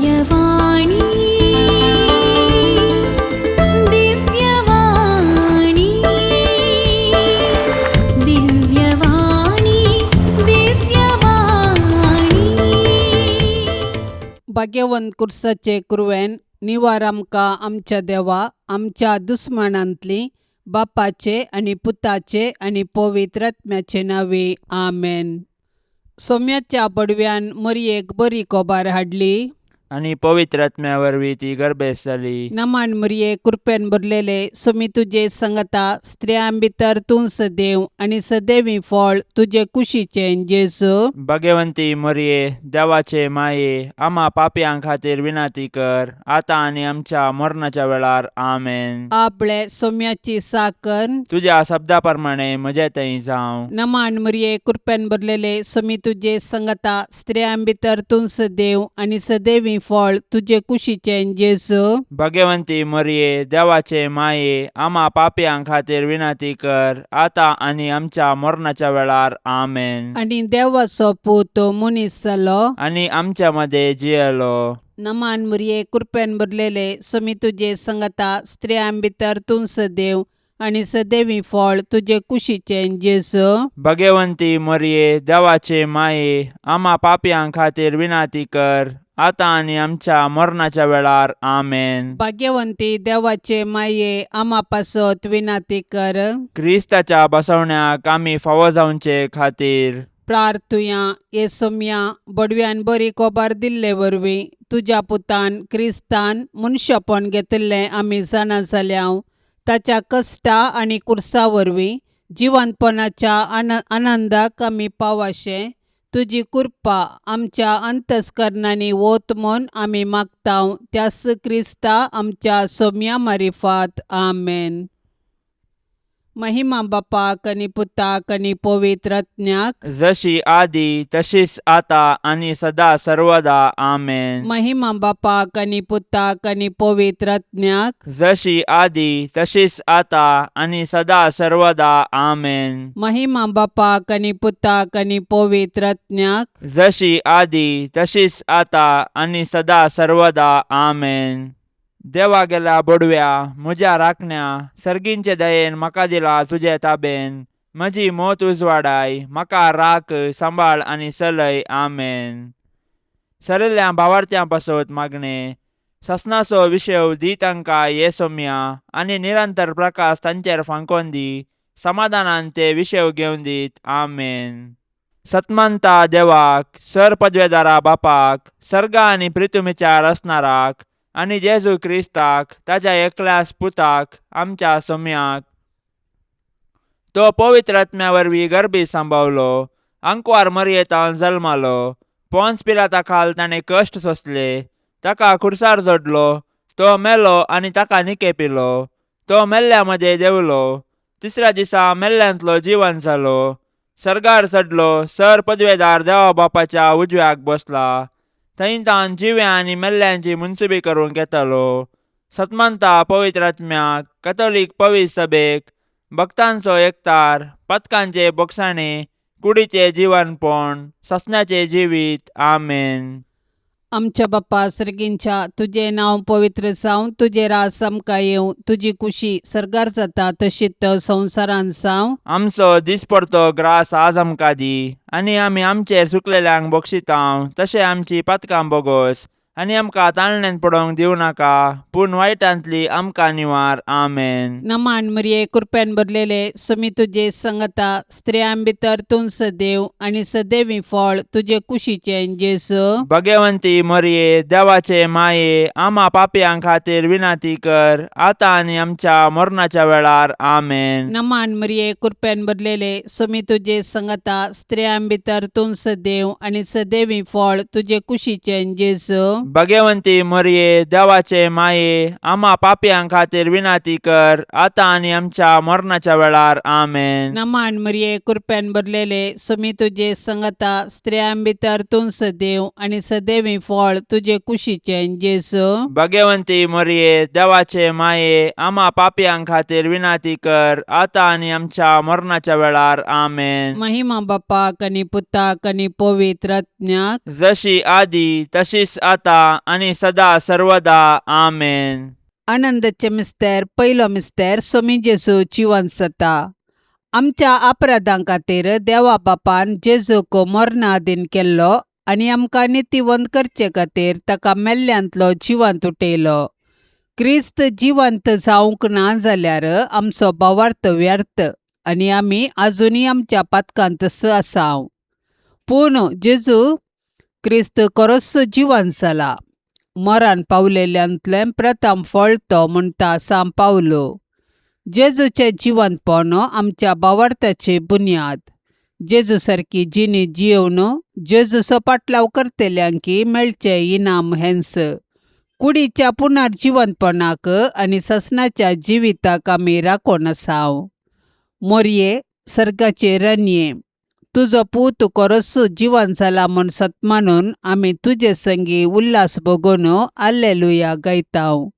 दिव्यवाणी, दिव्यवाणी, दिव्यवाणी, दिव्यवाणी. भाग्यवंत कुर्साचे कुरवेन निवार आमकां आमच्या देवा आमच्या दुस्मानांतली बापाचे आनी पुताचे आनी पवित्र आत्म्याचे नांवे आमेन. सोम्याच्या बडव्यान मरयेक बरी कोबार हाडली आनी पवित्र आत्म्या वरवीं ती गर्भेस्त जाली. नमान मरये, कृपेन भरलेले, सोमी तुजे संगता, स्त्रियां भितर तूं सदैव आनी सदैवी फळ तुजे कुशीचें जेजू. भगवंती मरये, देवाचे माये, आमा पापयां खातीर विनंती कर, आतां आनी आमच्या मरणाच्या वेळार. आमेन. आपले सोम्याची साकर तुज्या शब्दा प्रमाणे म्हजे थंय जावं. नमान मरये, कृपेन भरलेले, सोमी तुजे संगता, स्त्रियां भितर तूं सदैव आनी सदैवी फळ तुजे कुशीचें जेजू. भगवंती मरये, देवाचे माये, आमा पापयां खातीर विनंती कर, आतां आनी आमच्या मरणाच्या वेळार. आमेन. आनी देवाचो पूत मनीस जालो आनी आमच्या मदें जियेलो. नमान मरये, कृपेन भरलेले, सोमी तुजे संगता, स्त्रियां भितर तूं सदैव आनी सदैवी फळ तुजे कुशीचें जेजू. भगवंती मरये, देवाचे माये, आमा पापयां खातीर विनंती कर, आतां आनी आमच्या मरणाच्या वेळार. आमेन. भाग्यवंती देवाचे माये, आमा पासत विनंती कर. क्रिस्ताच्या बसवण्याक आमी फावो जावचे खातीर प्रार्थुया. ये सोम्या, बडव्यान बरी कोबार दिल्ले वरवीं तुज्या पुतान क्रिस्तान मनशापण घेतिल्लें आमी जाणा जाल्या. ताच्या कश्टा आनी कुर्सा वरवीं जिवंतपणाच्या आनंदाक आमी पावाशें तुजी कृपा आमच्या अंतस्करणांनी वत म्हूण आमी मागता, त्यास क्रिस्ता आमच्या सोम्या मारिफात. आमेन. महिमा बापाक आनी पुताक आनी पवित्र आत्म्याक. जशी आदी तशीच आता आनी सदा सर्वदा. आमेन. महिमा बापाक आनी पुताक आनी पवित्र आत्म्याक. जशी आदी तशीच आता आनी सदा सर्वदा. आमेन. महिमा बापाक आनी पुताक आनी पवित्र आत्म्याक. जशी आदी तशीच आता आनी सदा सर्वदा. आमेन. देवा गेल्या बोडव्या म्हज्या राखण्या, सर्गींचे दयेन म्हाका दिला तुजे ताबेन. म्हजी मोत उजवाडाय, म्हाका राख, सांबाळ आनी चलय. आमेन. सरिल्ल्या भावार्थ्यां पासत मागणें. ससनाचो विशय दी तांकां ये सोम्या आनी निरंतर प्रकाश तांचेर फांकोन दी. समाधानान ते विशय घेवन दीत. आमेन. सतमंता देवाक, सर पदवेदारा बापाक, सर्गा आनी प्रितुमीच्या रचणाराक आनी जेजू क्रिस्ताक ताज्या एकल्याच पुताक आमच्या सोम्याक, तो पवित्र आत्म्या वरवीं गर्भी सांबावलो, आंकवार मरयेतान जल्मालो, पोन्स पिलाता खाल ताणें कश्ट सोंसले, ताका खुर्सार जोडलो, तो मेलो आनी ताका निकेपिलो, तो मेल्ल्या मदें देंवलो, तिसऱ्या दिसा मेल्ल्यांतलो जिवन जालो, सर्गार चडलो, सर पदवेदार देवा बापाच्या उजव्याक बसला, थंय तान जिव्या आनी मेल्ल्यांची मुनसुबी करूंक येतालो. सतमंता पवित्र आत्म्याक, कथोलीक पवित्र सभेक, भक्तांचो एकतार, पथकांचे बोगसाणे, कुडीचे जिवनपण, ससनाचें जिवीत. आमेन. आमच्या बाप्पा सर्गींच्या, तुजें नांव पवित्र जावं, तुजें राज आमकां येवं, तुजी कुशी सर्गार जाता तशीच संवसारांत जावं. आमचो दिसपडतो ग्रास आज आमकां दी आनी आमी आमचेर चुकलेल्यांक बक्षितांव तशें आमची पातकां बोगोस आनी आमकां ताळण्यान पडोवंक दिवं नाका, पूण वायटांतली आमकां निवार. आमेन. नमान मरिये, कृपेन भरलेले, सुमी तुजे संगता, स्त्रियां भितर तूं सदैव आनी सदैवी फळ तुजे कुशीचें जेजू. भगवंती मरिये, देवाचे माये, आमा पापयां खातीर विनंती कर, आतां आनी आमच्या मरणाच्या वेळार. आमेन. नमान मरिये, कृपेन भरलेले, सुमी तुजे संगता, स्त्रियां भितर तूं सदैव आनी सदैवी फळ तुजे कुशीचें जेजू. भगवंती मरिये, देवाचे माये, आमा पापयां खातीर विनंती कर, आतां आनी आमच्या मरणाच्या वेळार. आमेन. नमान मरिये, कृपेन भरलेले, सुमी तुजे संगता, स्त्रियां भितर तूं सदैव आनी सदैवी फळ तुजे कुशीचें जेजू. भगवंती मरिये, देवाचे माये, आमा पापयां खातीर विनंती कर, आतां आनी आमच्या मरणाच्या वेळार. आमेन. महिमा बापाक आनी पुताक आनी पवित्र आत्म्याक. जशी आदी तशीच आता आतां आनी सदा सर्वदा. आमेन. आनंदाचे मिस्तेर. पयलो मिस्तेर, सोमी जेजू जिवन जाता. आमच्या अपराधां खातीर देवा बापान जेजूक मरणाधीन केल्लो आनी आमकां नितीवंत करचे खातीर ताका मेल्ल्यांतलो जिवंत उठयलो. क्रिस्त जिवंत जावंक ना जाल्यार आमचो भावार्थ व्यर्थ आनी आमी आजुनूय आमच्या पातकांतच आसा. पूण जेजू क्रिस्त खरोच जिवंत जाला, मरण पावलेल्यांतलें प्रथम फळ तो म्हणटा सांव पावलो. जेजूचें जिवंतपण आमच्या भावार्थाची बुन्याद. जेजू सारकी जिणी जियोवन जेजूचो पाटलाव करतल्यांकी मेळचें इनाम हेंच. कुडीच्या पुनर्जिवंतपणाक आनी ससनाच्या जिविताक आमी राखून आसाव. मोरये, सर्गाचे राणये, तुजो पूत खरोच जिवन जाला म्हूण सत मानून आमी तुजे संगी उल्हास भोगून आल्लेलुया गायताव.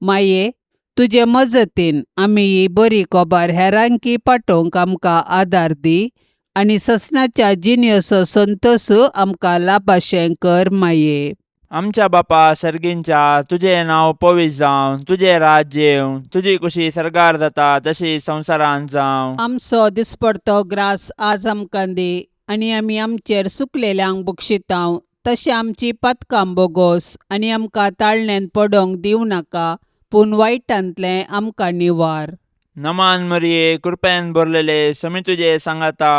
माये, तुजे मजतीन आमी ही बरी खबर हेरांकी पाठोवंक आमकां आदार दी आनी ससनाच्या जिणेचो संतोश आमकां लाभाशें कर. माये. आमच्या बापा सर्गींच्या, तुजें नांव पवित्र जावं, तुजें राज्य येवं, तुजी कुशी सर्गार जाता तशी संवसारांत जावं. आमचो दिसपडतो ग्रास आज आमकां दी आनी आमी आमचेर सुकलेल्यांक बक्षितांव तशें आमची पातकां बोगोस आनी आमकां ताळण्यांत पडोंक दिवं नाका, पूण वायटांतलें आमकां निवार. नमान मरिये, कृपेन भरलेले, समी तुजे सांगाता,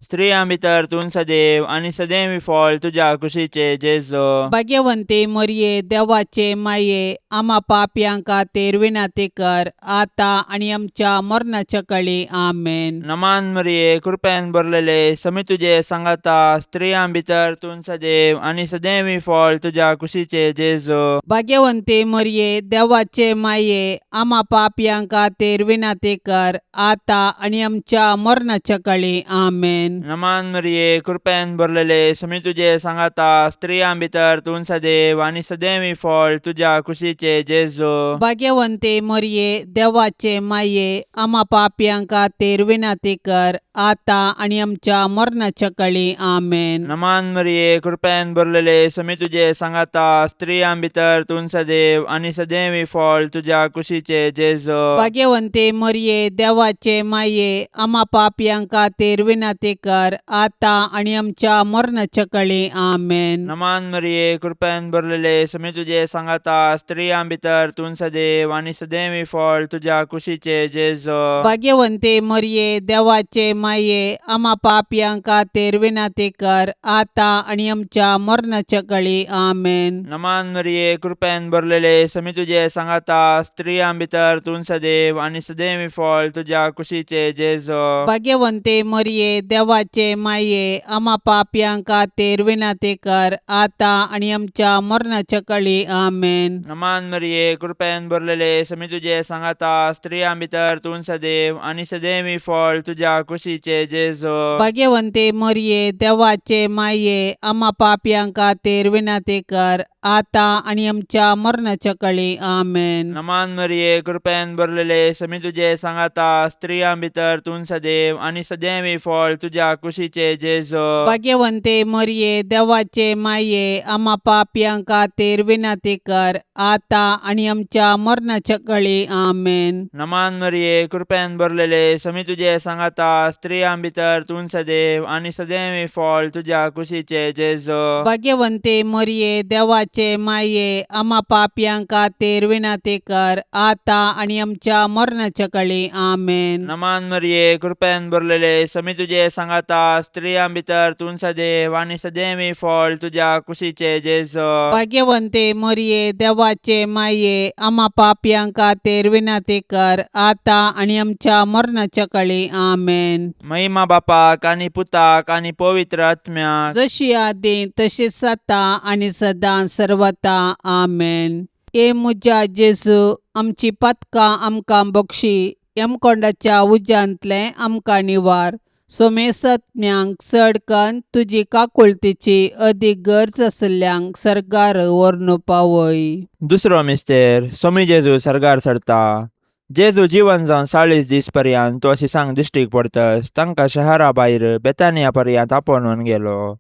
स्त्रियां भितर तूं सदैव आनी सदैव फळ तुज्या कुशीचे जेजो. भाग्यवंती मरये, देवाचे माये, आमा पापयां खातीर विनंती कर, आतां आनी आमच्या मरणाच्या कळी. आमेन. नमान मरिये, कृपेन भरलेले, समी तुजे सांगाता, स्त्रियां भितर तूं सदैव आनी सदैव फळ तुज्या कुशीचे जेजो. भाग्यवंती मरये, देवाचे माये, आमा पापयां खातीर विनंती कर, आतां आनी आमच्या मरणाच्या कळी. आमेन. नमान मरिये, कृपेन भरलेले, समी तुजे सांगाता, स्त्रियां भितर तूं सदैव आनी सदैव फळ तुज्या कुशीचे जेजो. भाग्यवंती मरये, देवाचे माये, आमा पापयां खातीर विनंती कर, आतां आनी आमच्या मरणाच्या कळी. आमेन. नमान मरिये, कृपेन भरलेले, समी तुजे सांगाता, स्त्रियां भितर तूं सदैव आनी सदैव फळ तुज्या कुशीचे जेजो. भाग्यवंती मरये, देवाचे माये, आमा पापयां खातीर विनंती कर, आतां आनी आमच्या मरणाच्या कळी. आमेन. नमान मरिये, कृपेन भरलेले, समी तुजे सांगाता, स्त्रियां भितर तूं सदैव आनी सदैव फळ तुज्या कुशीचे जेजो. भाग्यवंती मरये, देवाचे माये, आमा पापयां खातीर विनंती कर, आतां आनी आमच्या मरणाच्या कळी. आमेन. नमान मरिये, कृपेन भरलेले, समी तुजे सांगाता, स्त्रियां भितर तूं सदैव आनी सदैव फळ तुज्या कुशीचे जेजो. भाग्यवंती मरये, देवाचे माये, आमा पापयां खातीर विनंती कर, आतां आनी आमच्या मरणाच्या कळी. आमेन. नमान मरिये, कृपेन भरलेले, समी तुजे सांगाता, स्त्रियां भितर तूं सदैव आनी सदैव फळ तुज्या कुशीचे जेजो. भाग्यवंती मरये, देवाचे माये, आमा पापयां खातीर विनंती कर, आतां आनी आमच्या मरणाच्या कळी. आमेन. नमान मरिये, कृपेन भरलेले, समी तुजे सांगाता, स्त्रियां भितर तूं सदैव आनी सदैव फळ तुज्या कुशीचे जेजो. भाग्यवंती मरये, देवाचे माये, आमा पापयां खातीर विनंती कर, आतां आनी आमच्या मरणाच्या कळी. आमेन. नमान मरिये, कृपेन भरलेले, समी तुजे सांगाता, स्त्रियां भितर तूं सदैव आनी सदैव फळ तुज्या कुशीचे जेजो. भाग्यवंती मरये, देवाचे माये, आमा पापयां खातीर विनंती कर, आतां आनी आमच्या मरणाच्या कळी. आमेन. नमान मरिये, कृपेन भरलेले, समी तुजे सांगाता, स्त्रियां भितर तूं सदैव आनी सदैव फळ तुज्या कुशीचे जेजो. भाग्यवंती मरये, देवाचे माये, आमा पापयां खातीर विनंती कर, आतां आनी आमच्या मरणाच्या कळी. आमेन. महिमा बापाक आनी पुताक आनी पवित्र आत्म्याक. जशी आदी तशीच आतां आनी सदां सर्वता. आमेन. ए म्हज्या जेजू, आमची पातकां आमकां बक्षी, यमकोंडाच्या उज्यांतलें आमकां निवार, सोमेसत्म्यांक चड कन्न तुजी काकुळतीची अदीक गरज आशिल्ल्यांक सर्गार व्हरून पावय. दुसरो मिस्तेर, सोमी जेजू सर्गार सरता. जेजू जिवन जावन 40 दीस पर्यंत तो शिसांक दिश्टीक पडतस तांकां शहरा भायर बेतानिया पर्यंत आपोवन गेलो.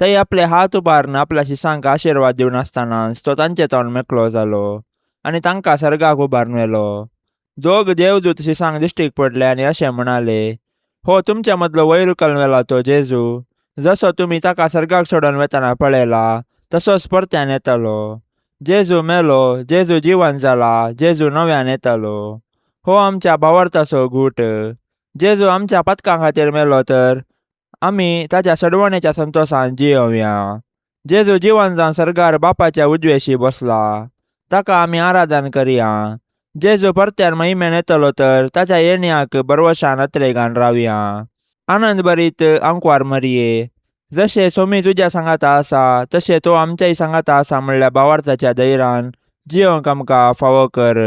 थंय आपले हात उबारून आपल्या शिसांक आशिर्वाद दिवन आसतनाच तो तांचे तोंड मेकळो जालो आनी तांकां सर्गाक उबारून व्हेलो. दोग देवदूत शिसांक दिश्टीक पडले आनी अशें म्हणाले, हो तुमच्या मदलो वयर उखलून व्हेला तो जेजू, जसो तुमी ताका सर्गाक सोडून वेतना पळयला तसोच परत्यान येतलो. जेजू मेलो, जेजू जिवन जाला, जेजू नव्यान येतलो. हो आमच्या भावार्थाचो गूट. जेजू आमच्या पातकां खातीर मेलो तर आमी ताच्या सडवणेच्या संतोशान जियोवया. जेजू जिवन जावन सर्गार बापाच्या उजवेशी बसला, ताका आमी आराधन करया. जेजू परत्यान महिमेन येतलो तर ताच्या येण्याक बरवशान अत्रेगान रावया. आनंद भरीत आंकवार मरये, जशें सोमी तुज्या सांगाता आसा तशें तो आमच्याय सांगाता आसा म्हणल्या भावार्थाच्या धैरान जियोंक आमकां फावो कर.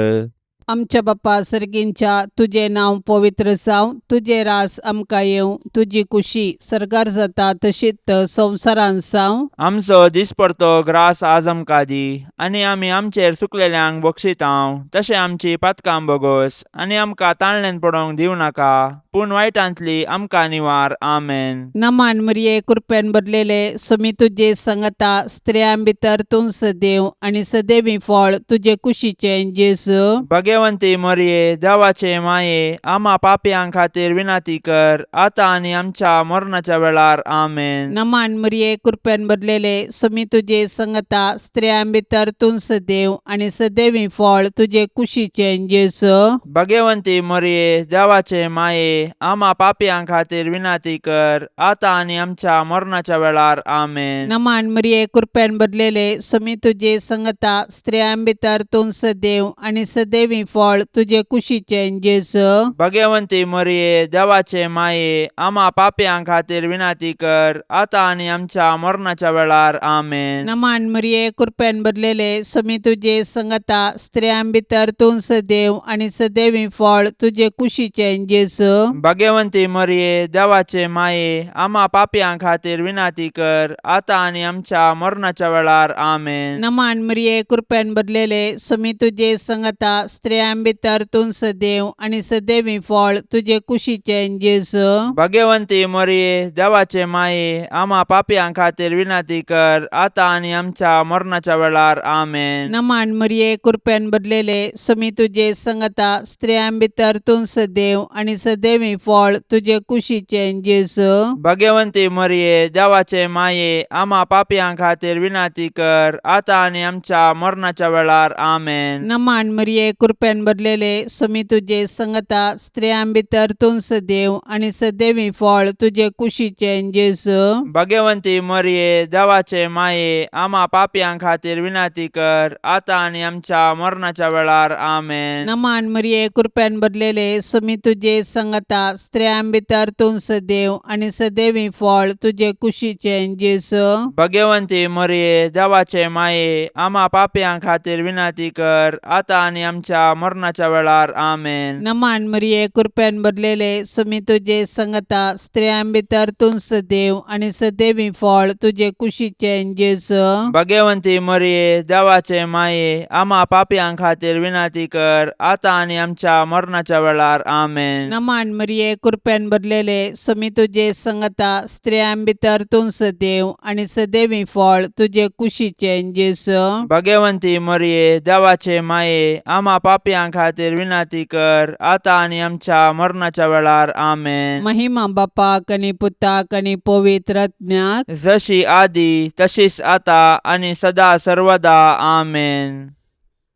आमच्या बाप्पा सर्गींच्या, तुजें नांव पवित्र जावं, तुजें रास आमकां येवं, तुजी कुशी सर्गार जाता तशीच संवसारांत जावं. आमचो दिसपडतो ग्रास आज आमकां दी आनी आमी आमचेर सुकलेल्यांक बक्षितांव तशें आमची पातकां बोगोस आनी आमकां ताळण्यान पडोवंक दिवं नाका, पूण वायटांतली आमकां निवार. आमेन. नमान मरिये, कृपेन भरलेले, सुमी तुजे संगता, स्त्रियां भितर तूं सदैव आनी सदैवी फळ तुजे कुशीचें जेजू. भगवंती मरये, देवाचे माये, आमा पापयां खातीर विनंती कर, आतां आनी आमच्या मरणाच्या वेळार. आमेन. नमान मरिये, कृपेन भरलेले, सुमी तुजे संगता, स्त्रियां भितर तूं सदैव आनी सदैवी फळ तुजे कुशीचें जेजू. भगवंती मरये, देवाचे माये, आमा पापयां खातीर विनंती कर, आतां आनी आमच्या मरणाच्या वेळार. आमेन. नमान मरिये, कृपेन भरलेले, सुमी तुजे संगता, स्त्रियां भितर तूं सदैव आनी सदैवी फळ तुजे कुशीचें जेजू. भगवंती मरये, देवाचे माये, आमा पापयां खातीर विनंती कर, आतां आनी आमच्या मरणाच्या वेळार. आमेन. नमान मरिये, कृपेन भरलेले, सुमी तुजे संगता, स्त्रियां भितर तूं सदैव आनी सदैवी फळ तुजे कुशीचें जेजू. भगवंती मरये, देवाचे माये, आमा पापयां खातीर विनंती कर, आतां आनी आमच्या मरणाच्या वेळार. आमेन. नमान मरिये, कृपेन भरलेले, सुमी तुजे संगता, स्त्रियां भितर तूं सदैव आनी सदैवी फळ तुजे कुशीचें जेजू. भगवंती मरये, देवाचे माये, आमा पापयां खातीर विनंती कर, आतां आनी आमच्या मरणाच्या वेळार. आमेन. नमान मरिये, कृपेन भरलेले, सुमी तुजे संगता, स्त्रियां भितर तूं सदैव आनी सदैवी फळ तुजे कुशीचें जेजू. भगवंती मरये, देवाचे माये, आमा पापयां खातीर विनंती कर, आतां आनी आमच्या मरणाच्या वेळार. आमेन. नमान मरिये, कृपेन भरलेले, सुमी तुजे संगता, स्त्रियां भितर तूं सदैव आनी सदैवी फळ तुजे कुशीचें जेजू. भगवंती मरये, देवाचे माये, आमा पापयां खातीर विनंती कर, आतां आनी आमच्या मरणाच्या वेळार. आमेन. नमान मरिये, कृपेन भरलेले, सुमी तुजे संगता, स्त्रियां भितर तूं सदैव आनी सदैवी फळ तुजे कुशीचें जेजू. भगवंती मरये, देवाचे माये, आमा पापयां खातीर विनंती कर, आतां आनी आमच्या मरणाच्या वेळार. आमेन. नमान मरिये, कृपेन भरलेले, सुमी तुजे संगता, स्त्रियां भितर तूं सदैव आनी सदैवी फळ तुजे कुशीचें जेजू. भगवंती मरये, देवाचे माये, आमा पापयां खातीर विनंती कर, आतां आनी आमच्या मरणाच्या वेळार. आमेन. नमान मरिये, कृपेन भरलेले, सुमी तुजे संगता, स्त्रियां भितर तूं सदैव आनी सदैवी फळ तुजे कुशीचें जेजू. भगवंती मरये, देवाचे माये, आमा पापयां खातीर विनंती कर, आतां आनी आमच्या मरणाच्या वेळार. आमेन. महिमा बापाक आनी पुताक आनी पवित्र आत्म्याक, जशी आदी तशीच आता आनी सदा सर्वदा. आमेन.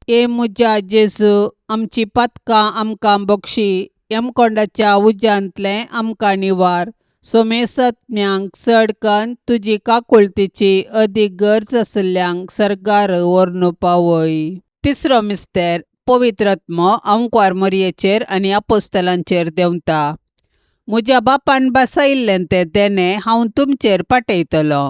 ए म्हज्या जेजू, आमची पातकां आमकां बक्षी, यमकोंडाच्या उज्यांतलें आमकां निवार, सोमेसत्म्यांक चड कन्न तुजी काकुळतीची अदीक गरज आशिल्ल्यांक सर्गार व्हरून पावय. तिसरो मिस्तेर, पवित्र आत्मो आंकवार मरयेचेर आनी आपोस्तलांचेर देंवता. म्हज्या बापान बसयिल्लें तें देणें हांव तुमचेर पाठयतलो,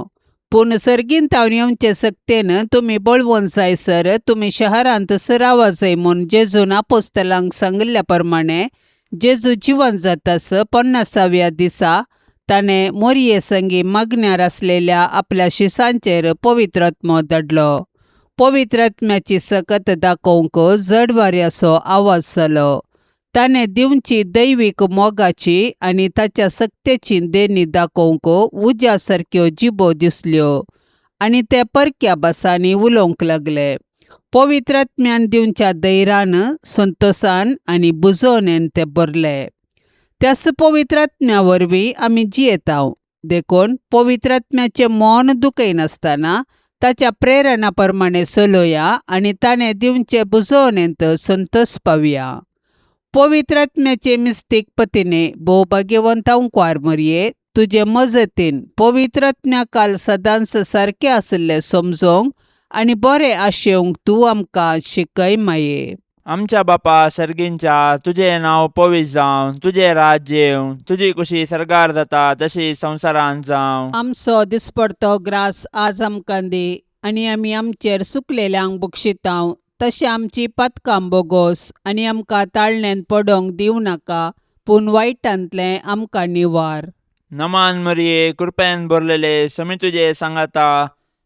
पूण सर्गींत हांव येवचे सक्तेन तुमी बळवंत जायसर तुमी शहरांत सरावा जाय म्हूण जेजून आपोस्तलांक सांगिल्ल्या प्रमाणे, जेजू जिवन जातास 50व्या दिसा ताणें मोरये संगी मागण्यार आसलेल्या आपल्या शिसांचेर पवित्र आत्मो धाडलो. पवित्र आत्म्याची सकत दाखोवंक जड वाऱ्याचो आवाज जालो. ताणें दिवची दैवीक मोगाची आनी ताच्या सक्तेची देणी दाखोवंक उज्या सारक्यो जिबो दिसल्यो आनी ते परक्या भासांनी उलोवंक लागले. पवित्र आत्म्यान दिवच्या धैर्यान, संतोसान आनी बुजोवणेन ते भरले. त्याच पवित्र आत्म्या वरवीं आमी जियेतांव. देखून पवित्र आत्म्याचें मन दुखयनासतना ताच्या प्रेरणा प्रमाणें चलोया आनी ताणें दिवचे बुजोवणेंत संतोस पावया. पवित्र आत्म्याचे मिस्तीक पतीने भोव भाग्यवंत अंकवार मरये, तुजे मजतीन पवित्र आत्म्या काल सदांच सारकें आशिल्लें समजोंक आनी बरें आशेवंक तूं आमकां शिकय माये. आमच्या बापा सर्गींच्या, तुजें नांव पवित्र जावं, तुजें राज्य येवं, तुजी कुशी सर्गार जाता तशी संवसारांत जावं. आमचो दिसपडतो ग्रास आज आमकां दी आनी आमी आमचेर सुकलेल्यांक बक्षितांव तशें आमची पातकां बोगोस आनी आमकां ताळण्यांत पडोंक दिवं नाका, पूण वायटांतलें आमकां निवार. नमान मरिये, कृपेन भरलेले, समी तुजे सांगाता,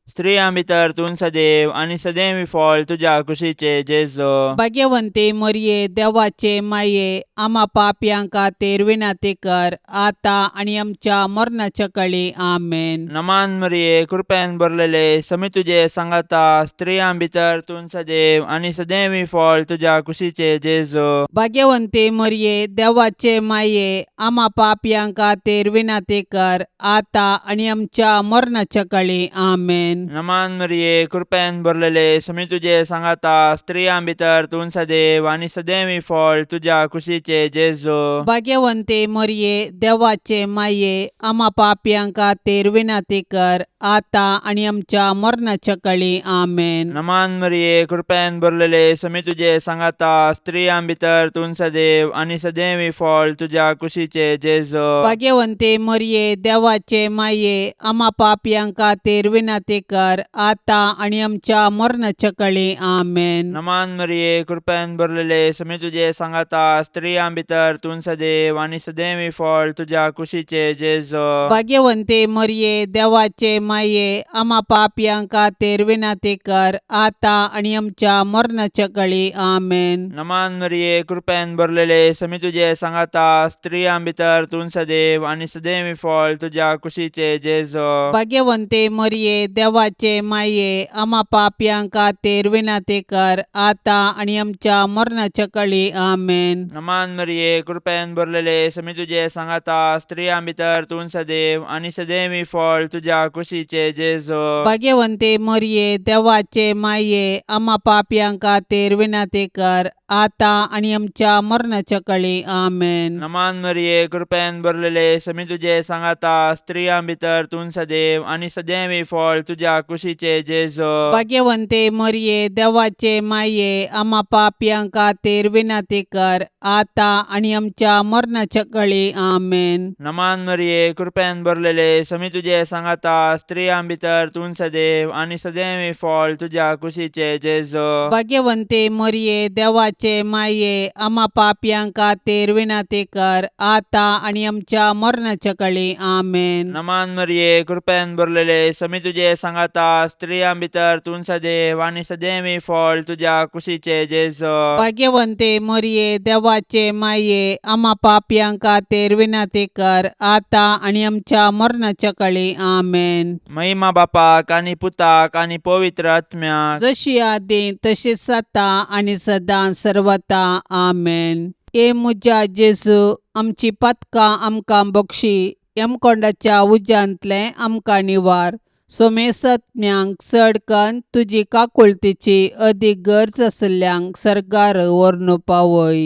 स्त्रियां भितर तूं सदैव आनी सदैव फळ तुज्या कुशीचे जेजो. भाग्यवंती मरये, देवाचे माये, आमा पापयां खातीर विनंती कर आतां आनी आमच्या मरणाच्या कळी. आमेन. नमान मरिये, कृपेन भरलेले, समी तुजे सांगाता, स्त्रियां भितर तूं सदैव आनी सदैव फळ तुज्या कुशीचे जेजो. भाग्यवंती मरये, देवाचे माये, आमा पापयां खातीर विनंती कर आतां आनी आमच्या मरणाच्या कळी. आमेन. नमान मरिये, कृपेन भरलेले, समी तुजे सांगाता, स्त्रियां भितर तूं सदैव आनी सदैव फळ तुज्या कुशीचे जेजो. भाग्यवंती मरये, देवाचे माये, आमा पापयां खातीर विनंती कर आतां आनी आमच्या मरणाच्या कळी. आमेन. नमान मरिये, कृपेन भरलेले, समी तुजे सांगाता, स्त्रियां भितर तूं सदैव आनी सदैव फळ तुज्या कुशीचे जेजो. भाग्यवंती मरये, देवाचे माये, आमा पापयां खातीर विनंती कर आतां आनी आमच्या मरणाच्या कळी. आमेन. नमान मरिये, कृपेन भरलेले, समी तुजे सांगाता, स्त्रियां भितर तूं सदैव आनी सदैव फळ तुज्या कुशीचे जेजो. भाग्यवंती मरये, देवाचे माये, आमा पापयां खातीर विनंती कर आतां आनी आमच्या मरणाच्या कळी. आमेन. नमान मरिये, कृपेन भरलेले, समी तुजे सांगाता, स्त्रियां भितर तूं सदैव आनी सदैव फळ तुज्या कुशीचे जेजो. भाग्यवंती मरये, देवाचे माये, आमा पापयां खातीर विनंती कर आतां आनी आमच्या मरणाच्या कळी. आमेन. नमान मरिये, कृपेन भरलेले, समी तुजे सांगाता, स्त्रियां भितर तूं सदैव आनी सदैव फळ तुज्या कुशीचे जेजो. भाग्यवंती मरये, देवाचे माये, आमा पापयां खातीर विनंती कर आतां आनी आमच्या मरणाच्या कळी. आमेन. नमान मरिये, कृपेन भरलेले, समी तुजे सांगाता, स्त्रियां भितर तूं सदैव आनी सदैव फळ तुज्या कुशीचे जेजो. भाग्यवंती मरये, देवाचे माये, आमा पापयां खातीर विनंती कर आतां आनी आमच्या मरणाच्या कळी. आमेन. नमान मरिये, कृपेन भरलेले, समी तुजे सांगाता, स्त्रियां भितर तूं सदैव आनी सदैव फळ तुज्या कुशीचे जेजो. भाग्यवंती मरये, देवाचे माये, आमा पापयां खातीर विनंती कर आतां आनी आमच्या मरणाच्या कळी. आमेन. नमान मरिये, कृपेन भरलेले, समी तुजे सांगाता, स्त्रियां भितर तूं सदैव आनी सदैव फळ तुज्या कुशीचे जेजो. भाग्यवंती मरये, देवाचे माये, आमा पापयां खातीर विनंती कर आतां आनी आमच्या मरणाच्या कळी. आमेन. महिमा बापाक आनी पुताक आनी पवित्र आत्म्याक, जशी आदी तशीच आतां आनी सदां सर्वता. आमेन. ए म्हज्या जेजू, आमची पातकां आमकां बक्षी, यमकोंडाच्या उज्यांतलें आमकां निवार, सोमेसत्म्यांक चड कन्न तुजी काकुळतीची अदीक गरज आशिल्ल्यांक सर्गार व्हरून पावय.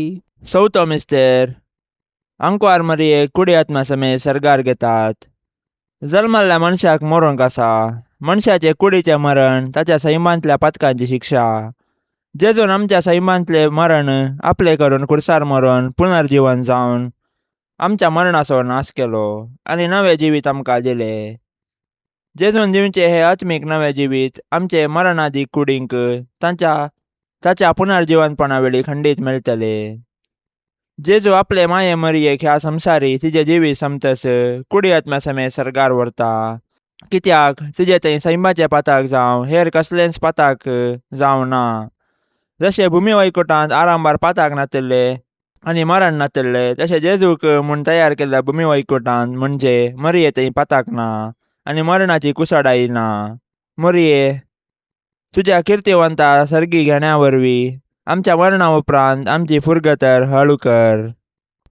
चवथो मिस्तेर. आंकवार मरियेक कुडी आत्मा समेत सर्गार घेतात. जल्मल्ल्या मनशाक मरूंक आसा. मनशाचे कुडीचें मरण ताच्या सैमांतल्या पातकांची शिक्षा. जेजून आमच्या सैमांतलें मरण आपलें करून खुर्सार मरून पुनर्जिवन जावन आमच्या मरणाचो नाश केलो आनी नवें जिवीत आमकां दिलें. जेजून दिवचें हें आत्मीक नवें जिवीत आमचे मरणादी कुडींक तांच्या ताच्या पुनर्जिवनपणा वेळी खंडीत मेळटलें. जेजू आपले माये मरियेक ह्या संवसारी तिजें जिवीत समतस कुडी आत्म्या समेत सर्गार व्हरता, कित्याक तिजें थंय सैमाचें पाताक जावं हेर कसलेंच पाताक जावं ना. जशें भुमी वैकुटांत आरंभार पाताक नातिल्लें आनी मरण नातल्ले तशें जेजूक म्हूण तयार केल्ल्या भूमी वैकुटान म्हणजे मरिये थंय पाताक ना आनी मरणाची कुसाडाय ना. मरिये, तुज्या किर्तिवंता सर्गी घेण्या वरवीं आमच्या मरणा उपरांत आमची फुरगतर हळू कर.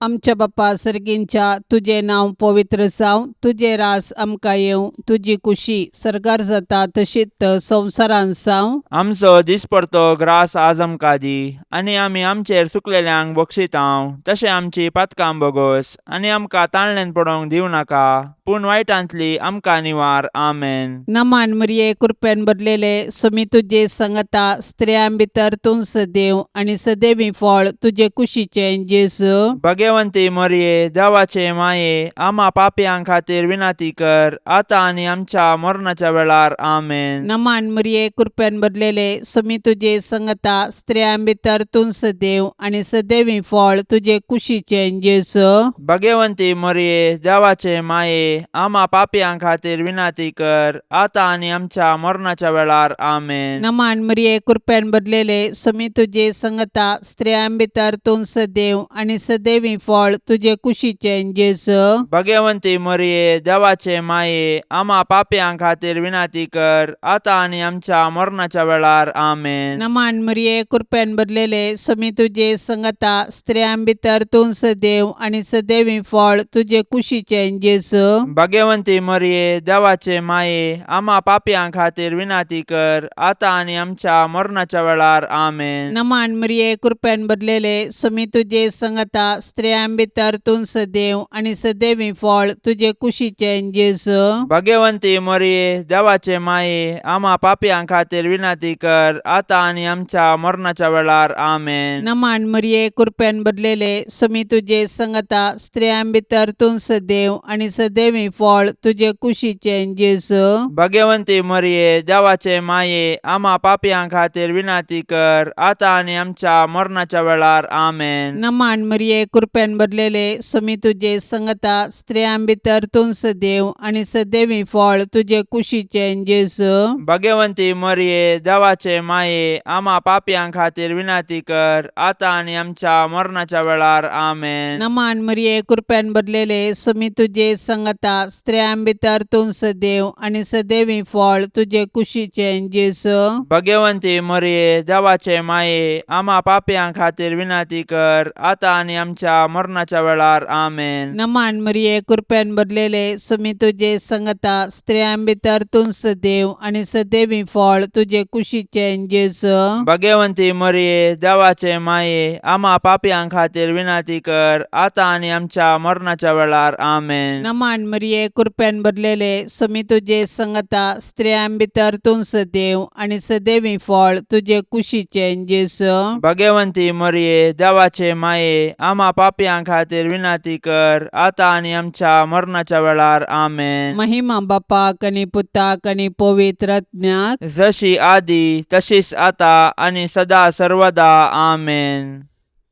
आमच्या बापा सर्गींच्या तुजें नांव पवित्र जावं, तुजें रास आमकां येवं, तुजी कुशी सर्गार जाता तशीच संवसारांत जावं. आमचो दिसपडतो ग्रास आज आमकां दी आनी आमी आमचेर सुकलेल्यांक बक्षितांव तशें आमची पातकां बोगोस आनी आमकां ताणल्यान पडोवंक दिवं नाका पूण वायटांतली आमकां निवार. आमेन. नमान मरिये, कृपेन भरलेले, सुमी तुजे संगता, स्त्रियां भितर तूं सदैव आनी सदैवी फळ तुजे कुशीचें जेजू. भगवंती मरिये, देवाचे माये, आमा पापयां खातीर विनंती कर आतां आनी आमच्या मरणाच्या वेळार. आमेन. नमान मरिये, कृपेन भरलेले, सुमी तुजे संगता, स्त्रियां भितर तूं सदैव आनी सदैवी फळ तुजे कुशीचें जेजू. भगवंती मरिये, देवाचे माये, आमा पापयां खातीर विनंती कर आतां आनी आमच्या मरणाच्या वेळार. आमेन. नमान मरिये, कृपेन भरलेले, सुमी तुजे संगता, स्त्रियां भितर तूं सदैव आनी सदैवी फळ तुजे कुशीचें जेजू. भगवंती मरिये, देवाचे माये, आमा पापयां खातीर विनंती कर आतां आनी आमच्या मरणाच्या वेळार. आमेन. नमान मरिये, कृपेन भरलेले, सुमी तुजे संगता, स्त्रियां भितर तूं सदैव आनी सदैवी फळ तुजे कुशीचें जेजू. भगवंती मरिये, देवाचे माये, आमा पापयां खातीर विनंती कर आतां आनी आमच्या मरणाच्या वेळार. आमेन. नमान मरिये, कृपेन भरलेले, सुमी तुजे संगता, स्त्रियां भितर तूं सदैव आनी सदैवी फळ तुजे कुशीचें जेजू. भगवंती मरिये, देवाचे माये, आमा पापयां खातीर विनंती कर आतां आनी आमच्या मरणाच्या वेळार. आमेन. नमान मरिये, कृपेन भरलेले, सुमी तुजे संगता, स्त्रियां भितर तूं सदैव आनी सदैवी फळ तुजे कुशीचें जेजू. भगवंती मरिये, देवाचे माये, आमा पापयां खातीर विनंती कर आतां आनी आमच्या मरणाच्या वेळार. आमेन. नमान मरिये, कृपेन भरलेले, सुमी तुजे संगता, स्त्रियां भितर तूं सदैव आनी सदैवी फळ तुजे कुशीचें जेजू. भगवंती मरिये, देवाचे माये, आमा पापयां खातीर विनंती कर आतां आनी आमच्या मरणाच्या वेळार. आमेन. नमान मरिये, कृपेन भरलेले, सुमी तुजे संगता, स्त्रियां भितर तूं सदैव आनी सदैवी फळ तुजे कुशीचें जेजू. भगवंती मरिये, देवाचे माये, आमा पापयां खातीर विनंती कर आतां आनी आमच्या मरणाच्या वेळार. आमेन. नमान मरिये, कृपेन भरलेले, सुमी तुजे संगता, स्त्रियां भितर तूं सदैव आनी सदैवी फळ तुजे कुशीचें जेजू. भगवंती मरिये, देवाचे माये, आमा पापयां खातीर विनंती कर आतां आनी आमच्या मरणाच्या वेळार. आमेन. नमान मरिये, कृपेन भरलेले, सुमी तुजे संगता, स्त्रियां भितर तूं सदैव आनी सदैवी फळ तुजे कुशीचें जेजू. भगवंती मरिये, देवाचे माये, आमा पापयां खातीर विनंती कर आतां आनी आमच्या मरणाच्या वेळार. आमेन. महिमा बापाक आनी पुताक आनी पवित्र आत्म्याक. जशी आदी तशीच आता आनी सदा सर्वदा. आमेन.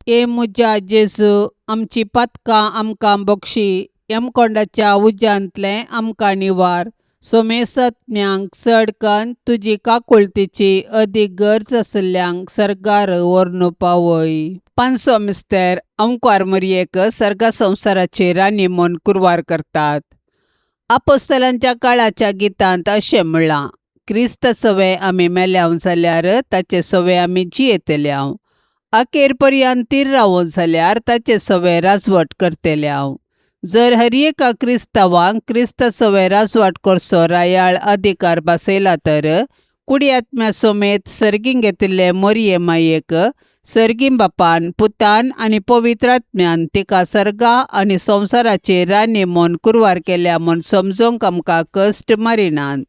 ए म्हज्या जेजू, आमची पातकां आमकां बक्षी, यमकोंडाच्या उज्यांतलें आमकां निवार, सोमेसत्म्यांक चड कन्न तुजी काकुळतीची अदीक गरज आशिल्ल्यांक सर्गार व्हरून पावय. पांचसो मिस्तेर अंकवार मरयेक सर्गा संवसाराची राणी म्हूण कुरवार करतात. आपोस्तलांच्या काळाच्या गितांत अशें म्हणलां, क्रिस्त सवे आमी मेल्याव जाल्यार ताचे सवे आमी जियेतल्याव, अखेर पर्यंत तीर रावो जाल्यार ताचे सवे राजवट करतल्याव. जर हर एका क्रिस्तांवांक क्रिस्त सवे राजवाट करचो रायाळ अधिकार बसयला तर कुडी आत्म्या समेत सर्गीं घेतिल्ले मोरये मायेक सर्गीं बापान, पुतान आनी पवित्र आत्म्यान तिका सर्गा आनी संवसाराची राणी म्हूण कुरवार केल्या म्हूण समजूंक आमकां कश्ट मारिनात.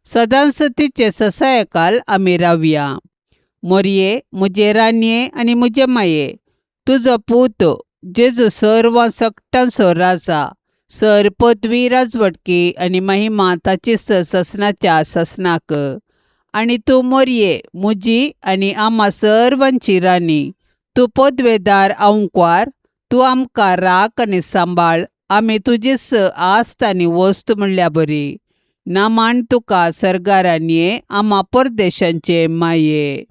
सदांच तिचे ससायकाल आमी रावया. मोरये, म्हजे राणये आनी म्हजे माये, तुजो पूत जेजू सर्व सकटांचो राजा, सर पदवी, राजवटकी आनी महिमा ताची ससनाच्या ससनाक. आनी तूं मोरये, म्हजी आनी आमा सर्वांची राणी, तूं पदवेदार आंकवार, तूं आमकां राख आनी सांबाळ, आमी तुजीच आस्त आनी वस्त म्हणल्या बरी. नामान तुका सर्गारानये, आमा परदेशांचे माये.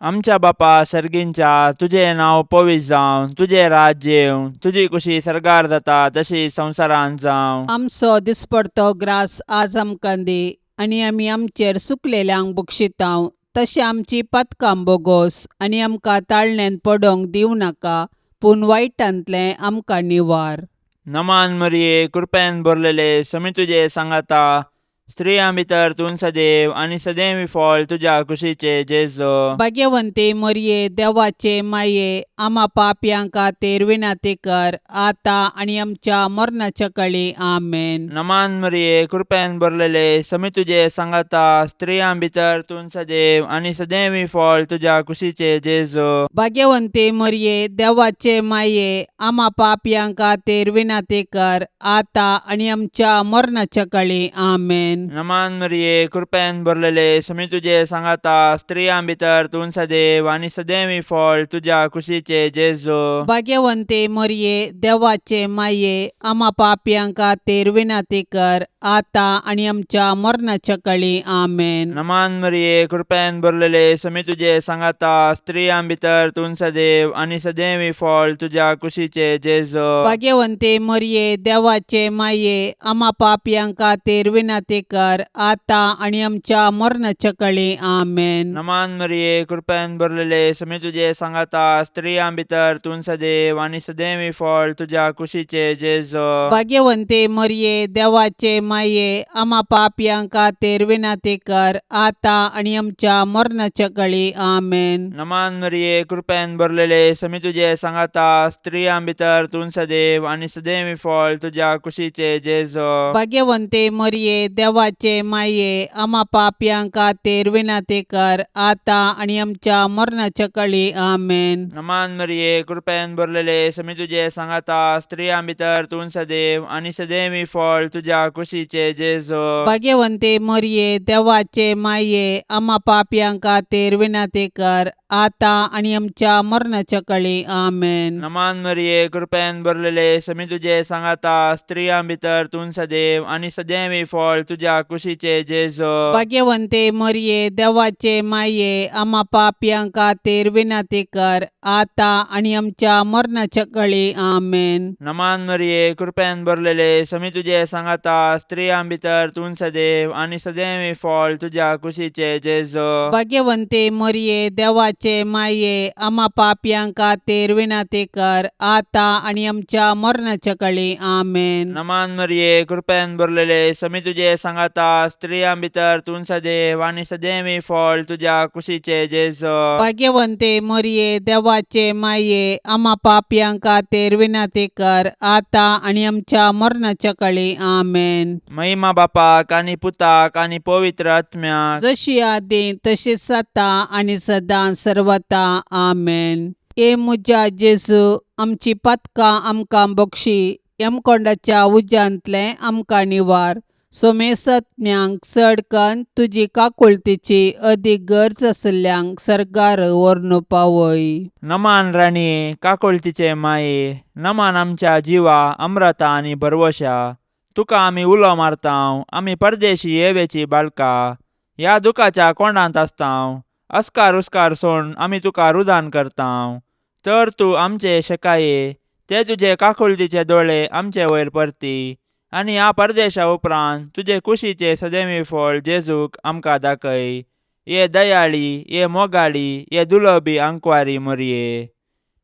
आमच्या बापा सर्गींच्या तुजें नांव पवित्र जावं, तुजें राज्य येवं, तुजी कुशी सर्गार जाता तशी संवसारांत जावं. आमचो दिसपडतो ग्रास आज आमकां दी आनी आमी आमचेर सुकलेल्यांक बक्षितांव तशें आमची पातकां बोगोस आनी आमकां ताळण्यांत पडोंक दिवं नाका पूण वायटांतलें आमकां निवार. नमान मरिये, कृपेन भरलेले, समी तुजे सांगाता, स्त्रियां भितर तूं सदैव आनी सदैव फळ तुज्या कुशीचे जेजो. भाग्यवंती मरये, देवाचे माये, आमा पापयां खातीर विनंती कर आतां आनी आमच्या मरणाच्या कळी. आमेन. नमान मरिये, कृपेन भरलेले, समी तुजे सांगाता, स्त्रियां भितर तूं सदैव आनी सदैव फळ तुज्या कुशीचे जेजो. भाग्यवंती मरये, देवाचे माये, आमा पापयां खातीर विनंती कर आतां आनी आमच्या मरणाच्या कळी. आमेन. नमान मरिये, कृपेन भरलेले, समी तुजे सांगाता, स्त्रियां भितर तूं सदैव आनी सदैव फळ तुज्या कुशीचे जेजो. भाग्यवंती मरये, देवाचे माये, आमा पापयां खातीर विनंती कर आतां आनी आमच्या मरणाच्या कळी. आमेन. नमान मरिये, कृपेन भरलेले, समी तुजे सांगाता, स्त्रियां भितर तूं सदैव आनी सदैव फळ तुज्या कुशीचे जेजो. भाग्यवंती मरये, देवाचे माये, आमा पापयां खातीर विनंती कर आतां आनी आमच्या मरणाच्या कळी. आमेन. नमान मरिये, कृपेन भरलेले, समी तुजे सांगाता, स्त्रियां भितर तूं सदैव आनी सदैव फळ तुज्या कुशीचे जेजो. भाग्यवंती मरये, देवाचे माये, आमा पापयां खातीर विनंती कर आतां आनी आमच्या मरणाच्या कळी. आमेन. नमान मरिये, कृपेन भरलेले, समी तुजे सांगाता, स्त्रियां भितर तूं सदैव आनी सदैव फळ तुज्या कुशीचे जेजो. भाग्यवंती मरये, देवाचे माये, आमा पापयां खातीर विनंती कर आतां आनी आमच्या मरणाच्या कळी. आमेन. नमान मरिये, कृपेन भरलेले, समी तुजे सांगाता, स्त्रियां भितर तूं सदैव आनी सदैव फळ तुज्या कुशीचे जेजो. भाग्यवंती मरये, देवाचे माये, आमा पापयां खातीर विनंती कर आतां आनी आमच्या मरणाच्या कळी. आमेन. नमान मरिये, कृपेन भरलेले, समी तुजे सांगाता, स्त्रियां भितर तूं सदैव आनी सदैव फळ तुज्या कुशीचे जेजो. भाग्यवंती मरये, देवाचे माये, आमा पापयां खातीर विनंती कर आतां आनी आमच्या मरणाच्या कळी. आमेन. नमान मरिये, कृपेन भरलेले, समी तुजे सांगाता, स्त्रियां भितर तूं सदैव आनी सदैव फळ तुज्या कुशीचे जेजो. भाग्यवंती मरये, देवाचे माये, आमा पापयां खातीर विनंती कर आतां आनी आमच्या मरणाच्या कळी. आमेन. नमान मरिये, कृपेन भरलेले, समी तुजे सांगाता, स्त्रियां भितर तूं सदैव आनी सदैव फळ तुज्या कुशीचे जेजो. भाग्यवंती मरये, देवाचे माये, आमा पापयां खातीर विनंती कर आतां आनी आमच्या मरणाच्या कळी. आमेन. महिमा बापाक आनी पुताक आनी पवित्र आत्म्याक, जशी आदी तशीच आतां आनी सदां सर्वता. आमेन. ए म्हज्या जेजू, आमची पातकां आमकां बक्षी, यमकोंडाच्या उज्यांतलें आमकां निवार, सोमेसज्ञांक चड कन्न तुजी काकुळतीची अदीक गरज आशिल्ल्यांक सर्गार व्हरून पावय. नमान राणये, काकुळतीचे माये, नमान आमच्या जिवा अम्रता आनी भरवशा, तुका आमी उलो मारतांव, आमी परदेशी येवेची बाळका, ह्या दुखाच्या कोंडांत आसतांव, अस्कार उस्कार सोड आमी तुका रुदान करतांव, तर तूं आमचे शेकाये ते तुजे काकुळतीचे दोळे आमचे वयर परती आनी ह्या परदेशा उपरांत तुजे कुशीचे सदैवी फळ जेजूक आमकां दाखय. ये दयाळी, ये मोगाळी, ये दुलबी आंकवारी मोरये,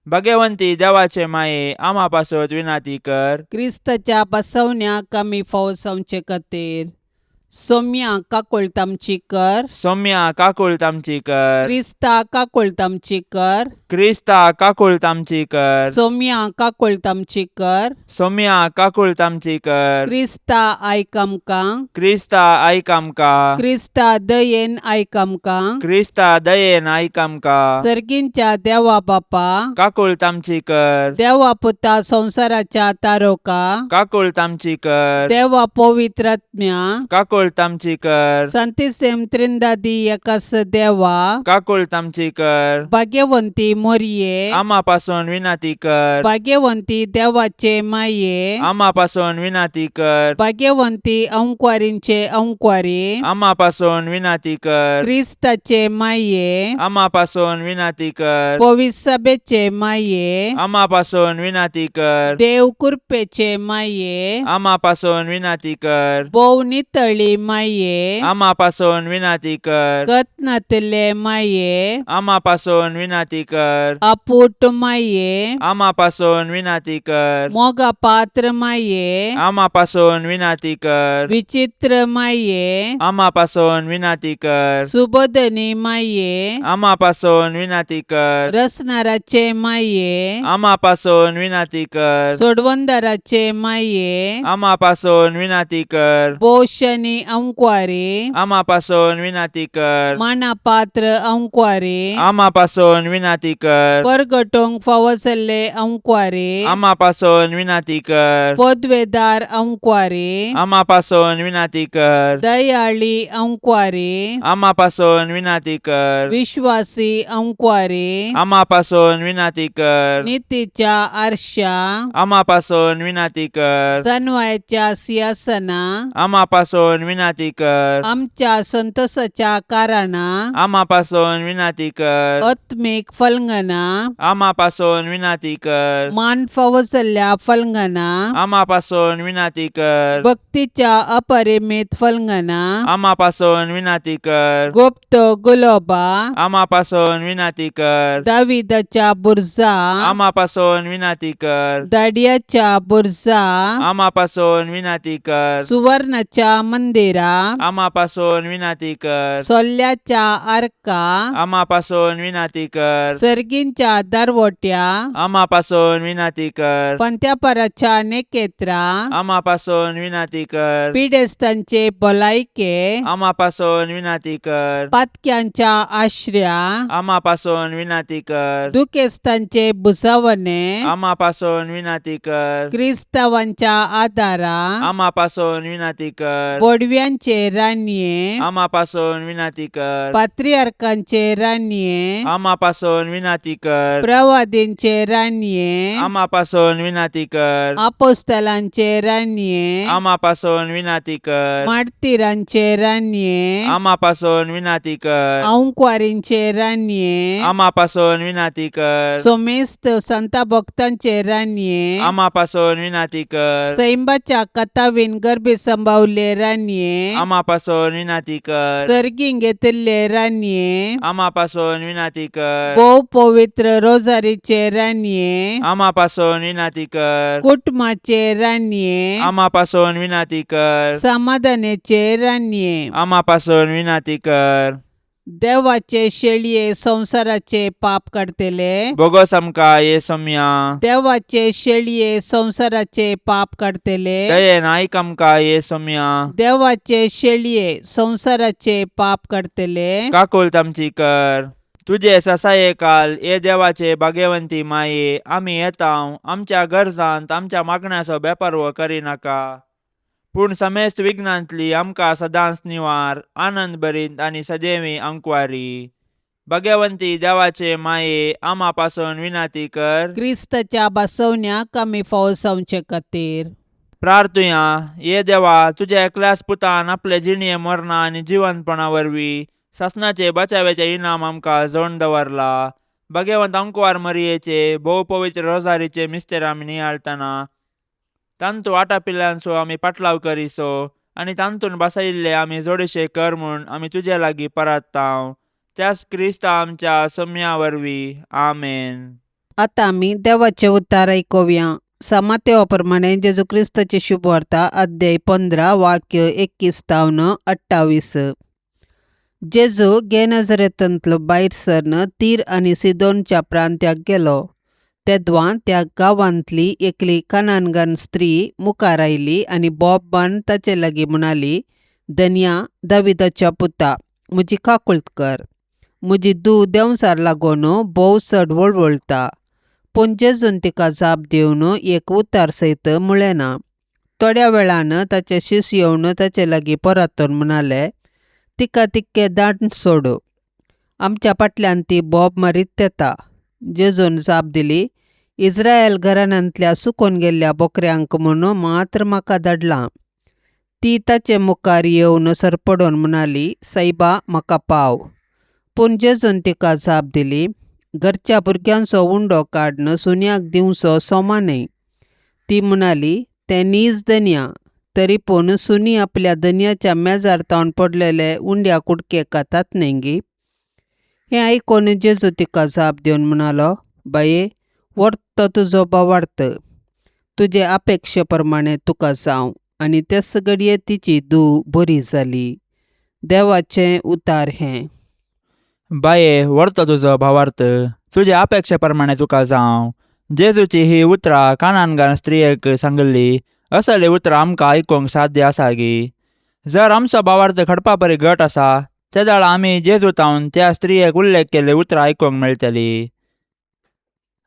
भगवंती देवाचे माये, आमा पासत विनाती कर. क्रिस्ताच्या बसवण्याक आमी फावो जावचे खातीर सोम्या काकुळट आमची कर. सौम्या काकुळट आमची कर. क्रिस्ता काकुळट आमची कर. क्रिस्ता काकुळट आमची कर. सोम्या काकुळट आमची कर. सौम्या काकुळट आमची कर. क्रिस्ता आयक आमकां. क्रिस्ता आयक आमकां. क्रिस्ता दयेन आयक आमकां. क्रिस्ता दयेन आयक आमकां. सर्गींच्या देवा बापा, काकुळट आमची कर. देवा पुता संवसाराच्या तारोका, काकुळट आमची कर. देवा पवित्रात्म्या, काकुळट काकुळट आमची कर. सांतिसेम त्रिंदादी एकास देवा, काकुळट आमची कर. भाग्यवंती मोरये, आमा पासून विनंती कर. भाग्यवंती देवाचे माये, आमा पासून विनंती कर. भाग्यवंती अंकवारींचे अंकवारी, आमा पासून विनंती कर. क्रिस्ताचे माये, आमा पासून विनंती कर. पविसभेचे माये, आमा पासून विनंती कर. देव कृपेचे माये, आमा पासून विनंती कर. भोव नितळी माये, आमा पासून विनंती कर. कत्नातले माये, आमा पासून विनंती कर. अपूट माये, आमा पासून विनंती कर. मोगा पात्र माये, आमा पासून विनंती कर. विचित्र माये, आमा पासून विनंती कर. सुबोधनी माये, आमा पासून विनंती कर. रसनाराचे माये, आमा पासून विनंती कर. सोडवंदाराचे माये, आमा पासून विनंती कर. पोषणी अंकवारी, आमा पासून विनंती कर. मानापात्र अंकवारी, आमा पासून विनंती कर. परगटोंक फावो जाल्ले अंकवारी, आमा पासून विनंती कर. पदवेदार अंकवारी, आमा पासून विनंती कर. दयाळी अंकवारी, आमा पासून विनंती कर. विश्वासी अंकवारी, आमा पासून विनंती कर. नितीच्या आरशा, आमा पासून विनंती कर. सनवायच्या सिंहासना, आमा पासून विनंती कर. आमच्या संतोषाच्या कारणा, आमा पासून विनंती कर. आत्मीक फलंगना, आमा पासून विनंती कर. मान फावो जाल्ल्या फलंगना, आमा पासून विनंती कर. भक्तीच्या अपरिमित फलंगना, आमा पासून विनंती कर. गुप्त गुलोबा, आमा पासून विनंती कर. दाविदाच्या बुरजा, आमा पासून विनंती कर. दाडियाच्या बुरजा, आमा पासून विनंती कर. सुवर्णाच्या मंदिरा, आमा पासून विनंती कर. सोल्ल्याच्या आर्का, आमा पासून विनंती कर. सर्गींच्या दरवट्या, आमा पासून विनंती कर. पंत्यापराच्या नेकेत्रा, आमा पासून विनंती कर. पिडेस्तांचे भलायके, आमा पासून विनंती कर. पातक्यांच्या आश्र्या, आमा पासून विनंती कर. दुखेस्तांचे भुजावणे, आमा पासून विनंती कर. क्रिस्तावांच्या आदारा, आमा पासून विनंती कर. बोडव्यांचे रानये, आमा पासून विनंती कर. पात्रियार्कांचे रानये, आमा पासून विनंती कर. प्रवादींचे रानये, आमा पासून विनंती कर. आपोस्तलांचे रानये, आमा पासून विनंती कर. मार्तीरांचे रानये, आमा पासून विनंती कर. अंकवारींचे रानये, आमा पासून विनंती कर. सोमेस्त संता भक्तांचे रानये, आमा पासून विनंती कर. सैंबाच्या कथावीन गर्भी संभावले रानये, आमा पासून विनंती कर. सर्गीं घेतिल्ले रानये, आमा पासून विनंती कर. भोव पवित्र रोजारीचे रानये, आमा पासून विनंती कर. कुटुंबाचे रानये, आमा पासून विनंती कर. समाधानाचे रानये, आमा पासून विनंती कर. देवाचे शेळये संवसाराचे पाप काडतले, बोगस आमकां ये सोम्या. देवाचे शेळये संवसाराचे पाप काडतले, दयेन आयक आमकां ये सोम्या. देवाचे शेळये संवसाराचे पाप काडतले, काकुळट आमची कर. तुजे ससाये काल ये देवाचे भाग्यवंती माये, आमी येता आमच्या गरजांत आमच्या मागण्याचो बेपारवो करिनाका, पूण समेस्त विघ्नांतली आमकां सदांच निवार, आनंद भरीत आनी सदैवी अंकवारी. भाग्यवंती देवाचे माये, आमा पासून विनंती कर. क्रिस्ताच्या बसवण्याक आमी फावो जावचे खातीर. प्रार्थुया. ये देवा, तुज्या एकल्याच पुतान आपले जिणये मरणा आनी जिवंतपणा वरवीं सासणाचे बचाव्याचे इनाम आमकां जोडून दवरला. भाग्यवंत अंकवार मरियेचे भोव पवित्र रोजारीचे मिस्तेर आमी नियाळटना तांतू आटापिल्ल्यांचो आमी पाटलाव करिसो आनी तांतून बसयिल्ले आमी जोडीशे कर म्हूण आमी तुजे लागीं परात्तांव, त्याच क्रिस्ता आमच्या सोम्या वरवीं. आमेन. आतां आमी देवाचें उतार आयकुया. समातेवा प्रमाणे जेजू क्रिस्ताची शुभवार्ता, अध्याय 15, वाक्य 21 तावन 28. जेजू गेनजरेतांतलो भायर सरन तीर आनी सिदोनच्या प्रांत्याक गेलो. तेदवां त्या गांवांतली एकली कनानगन स्त्री मुखार आयली आनी बोब्बान ताचे लागीं म्हणाली, धनया, दाविदाच्या पुता, म्हजी काकुळट कर. म्हजी धूव देंवचार लागून भोव चड वळवळटा. पूण जेजून तिका जाप दिवन एक उतार सयत म्हळें ना. थोड्या वेळान ताचे शीस येवन ताचे लागीं परतून म्हणाले, तिका तितकें दाट सोडू, आमच्या फाटल्यान ती बोब मारीत येता. जेजून जाप दिली, इस्रायल घराण्यांतल्या सुकून गेल्ल्या बोकऱ्यांक म्हूण मात्र म्हाका धाडलां. ती ताचे मुखार येवन सरपडून म्हणाली, सायबा म्हाका पाव. पूण जेजून तिका जाप दिली, घरच्या भुरग्यांचो उंडो काडून सुण्याक दिवचो सोमा न्हय. ती म्हणाली, तें नीज धनया, तरी पूण सुणी आपल्या धनयाच्या मेजार तावन पडलेले उंड्या कुडके खातात न्हय गी. हें आयकून जेजू तिका जाप दिवन म्हणालो, बाये, व्हरतो तुजो भावार्थ, तुजे अपेक्षे प्रमाणे तुका जावं. आनी तेच घडये तिची धूव बरी जाली. देवाचें उतार हें. बाये, व्हरतो तुजो भावार्थ, तुजे अपेक्षे प्रमाणे तुका जावं. जेजूची ही उतरां कानानगान स्त्रियेक सांगिल्ली. असली उतरां आमकां आयकूंक साध्य आसा गी? जर आमचो भावार्थ खडपा परी घट आसा तेदाळा आमी जेजू तावन त्या स्त्रियेक उल्लेख केल्ली उतरां आयकूंक मेळटली.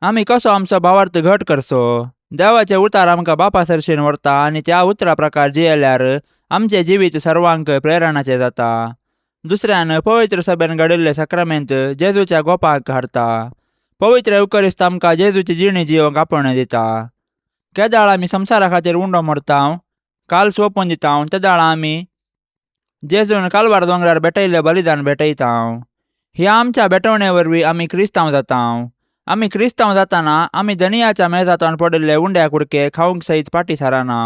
आमी कसो आमचो भावार्थ घट करचो? देवाचे उतार आमकां बापा सरशीन व्हरता आनी त्या उतरा प्रकार जियेल्यार आमचें जिवीत सर्वांक प्रेरणाचें जाता. दुसऱ्यान पवित्र सभेन घडिल्ले साक्रामेंत जेजूच्या गोपाक हाडटा. पवित्र एवकरिस्त आमकां जेजूची जिणी जियोंक आपोवणें दिता. केदाळ आमी संवसारा खातीर उंडो मोडता, काल सोंपून दिता, तेदाळा आमी जेजून कालवार दोंगरार भेटयल्लें बलिदान भेटयता. ह्या आमच्या भेटवणे वरवीं आमी क्रिस्तांव जाता. आमी क्रिस्तांव जाताना आमी धनियाच्या मेजांत पडिल्ले उंड्या कुडके खावंक सयत फाटीं सारना.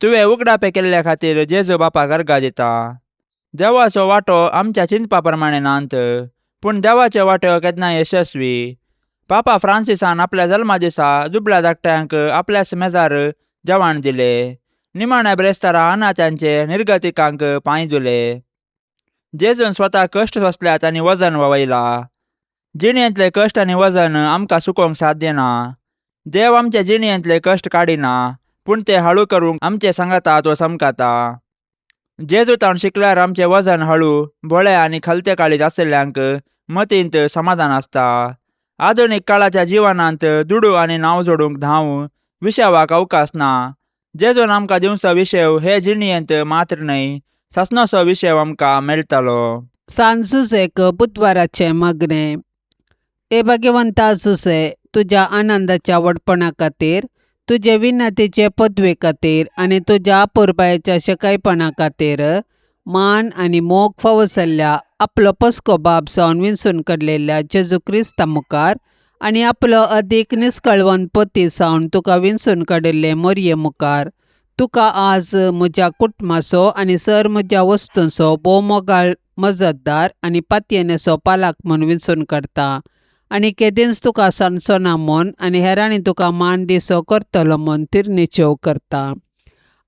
तुवें उगडापे केल्ल्या खातीर जेजू बापाक अर्गां दिता. देवाचो वांटो आमच्या चिंतपा प्रमाणे नात, पूण देवाचे वांटो केन्ना यशस्वी. पापा फ्रांसिसान आपल्या जल्मा दिसा दुबळ्या धाकट्यांक आपल्याच मेजार जेवण दिलें. निमाण्या ब्रेस्तारा अनाथांचे निर्गतिकांक पांय धुले. जेजून स्वता कश्ट सोंसल्यात आनी वजन ववयलां. जिणेंतले कश्ट आनी वजन आमकां सुकोवंक साध्य ना. देव आमच्या जिणेंतले कश्ट काडिना, पूण ते हळू करूंक आमचे सांगाता तो समकाता. जेजू तावन शिकल्यार आमचें वजन हळू, भोळे आनी खलते काळीज आशिल्ल्यांक मतींत समाधान आसता. आधुनीक काळाच्या जिवनांत दुडू आनी नांव जोडूंक धांव विशेवाक अवकाश ना. जेजून आमकां दिवचो विशेव हे जिणेंत मात्र न्हय, सासणाचो विशेव आमकां मेळटलो. सान जुजेक बुधवाराचें मागणें. हे भाग्यवंता जुजे, तुज्या आनंदाच्या व्हडपणा खातीर, तुजे विनंतीचे पदवे खातीर आनी तुज्या अपुरबायेच्या शेकायपणा खातीर मान आनी मोग फावो जाल्ल्या आपलो पस्को बाप जावन विंचून काडलेल्या जेजू क्रिस्ता मुखार आनी आपलो अदीक निस्कळवंत पती जावन तुका विंचून काडिल्ले मोरये मुखार तुका आज म्हज्या कुटुंबाचो आनी सर म्हज्या वस्तूंचो भोव मोगाळ मजतदार आनी पातयेनेचो पालक म्हूण विंचून काडटा आनी केदींच तुका सांडचो ना म्हूण आनी हेरांनी तुका मान दिसो करतलो म्हूण तिरनिचेव करता.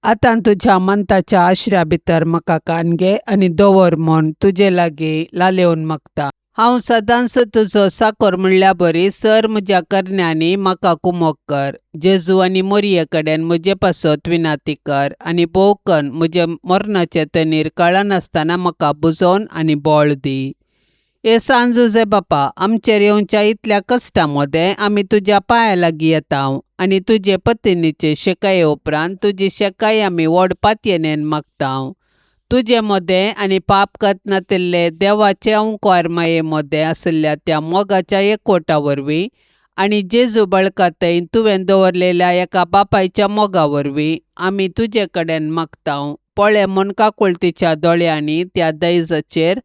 आतां तुज्या मंताच्या आश्र्या भितर म्हाका कान घे आनी दवर म्हूण तुजे लागीं लालेवन मागता. हांव सदांच तुजो साकोर म्हणल्या बरी सर म्हज्या करण्यांनी म्हाका कुमोक कर. जेजू आनी मोरये कडेन म्हजे पासत विनाती कर आनी भोवकन म्हजे मरणाचे तनीर कळनासतना म्हाका बुजोवन आनी बळ दी. हे सान जुजे बापा, आमचेर येवच्या इतल्या कश्टां मदें आमी तुज्या पांया लागीं येता आनी तुजे पतिनीचे शेकाये उपरांत तुजी शेकाय आमी व्हड पातयेनेन मागता. तुजे मदें आनी पाप नातिल्ले देवाचे अंकार माये मदें आशिल्ल्या त्या मोगाच्या एकवटा वरवीं आनी जेजू बळकातय तुवें दवरलेल्या एका बापायच्या मोगा वरवीं आमी तुजे कडेन मागता. पळय म्हूण काकुळतीच्या दोळ्यांनी त्या दैजाचेर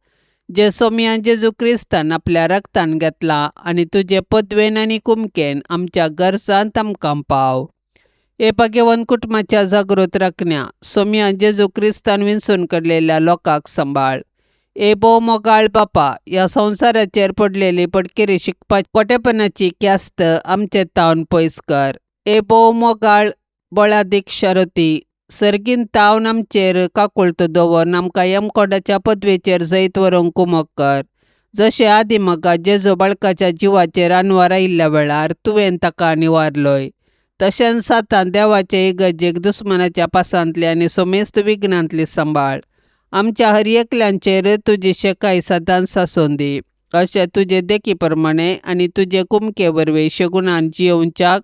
जे सोमया जेजू क्रिस्तान आपल्या रक्तान घेतला आनी तुजे पदवेन आनी कुमकेन आमच्या गरजांत आमकां पाव. हे भाग्यवंत कुटुंबाच्या जागृत राखण्या सोमया जेजू क्रिस्तान विंचून काडलेल्या लोकांक सांबाळ. हे भोव मोगाळ बापा, ह्या संवसाराचेर पडलेली पडकिरी शिकपा कोटेपणाची क्यास्त आमचे तावन पयस कर. हे भोव मोगाळ बळादीक शरती, सर्गीन तावन आमचेर काकुळट दवर आमकां यमकोडाच्या पदवेचेर जैत व्हरूंक कुमक कर. जशें आदी म्हाका जेजू बाळकाच्या जिवाचेर आनवार आयिल्ल्या वेळार तुवें ताका निवारलोय, तशेंच आतां देवाचे इगर्जेक दुस्मानाच्या पासांतली आनी समेस्त विघ्नांतली सांबाळ. आमच्या हर एकल्यांचेर तुजी शेकाय सदांच आसूं दी. अशें तुजे देखी प्रमाणे आनी तुजे कुमके वरवीं शगुणान जियोवच्याक